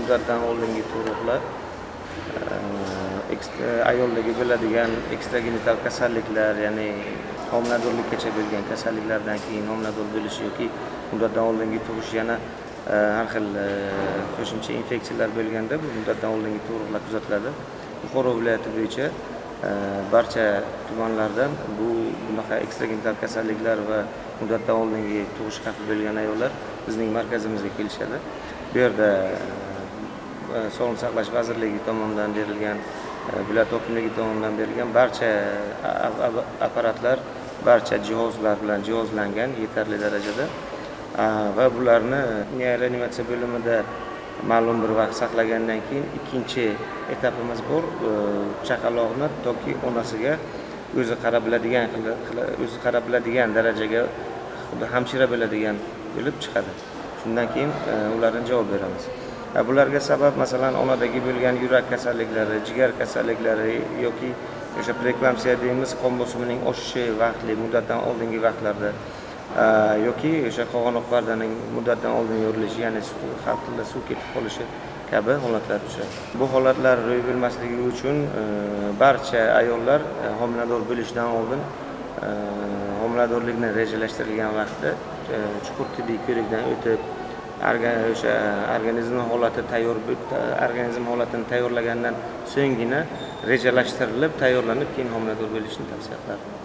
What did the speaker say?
Muddatdan oldingi tug'ruqlar, ayollarga bo'ladigan ekstragenital kasalliklar, ya'ni homiladorlikkacha bo'lgan kasalliklardan keyin homilador bo'lishi yoki muddatdan oldingi tug'ish, yana har xil qo'shimcha infeksiyalar bo'lganda bu muddatdan oldingi tug'ruqlar kuzatiladi. Buxoro viloyati bo'yicha barcha tumanlardan bu bunaqa ekstragenital kasalliklar va muddatdan oldingi tug'ish xavfi bo'lgan ayollar bizning markazimizga kelishadi. Bu yerda Sog'liqni saqlash vazirligi tomonidan berilgan, viloyat hokimligi tomonidan berilgan barcha apparatlar, barcha jihozlar bilan jihozlangan yetarli darajada va bularni reanimatsiya bo'limida ma'lum bir vaqt saqlagandan keyin ikkinchi etapimiz bor, chaqaloqni toki onasiga o'zi qarab biladigan, o'zi qarab biladigan darajaga, xuddi hamshira bo'ladigan bo'lib chiqadi. Shundan keyin ularni javob beramiz. Bularga sabab, masalan, onadagi bo'lgan yurak kasalliklari, jigar kasalliklari yoki o'sha preeklampsiya deymiz, qon bosimining oshishi vaqtli, muddatdan oldingi vaqtlarda yoki o'sha qog'onoq pardaning muddatdan oldin yorilishi, ya'ni xaltida suv ketib qolishi kabi holatlar uchraydi. Bu holatlar ro'y bermasligi uchun barcha ayollar homilador bo'lishdan oldin homiladorlikni rejalashtirilgan vaqtda chuqur tibbiy ko'rikdan o'tib, o'sha organizm holati tayyor, organizm holatini tayyorlagandan so'nggina rejalashtirilib, tayyorlanib, keyin homilador bo'lishni tavsiya qilardim.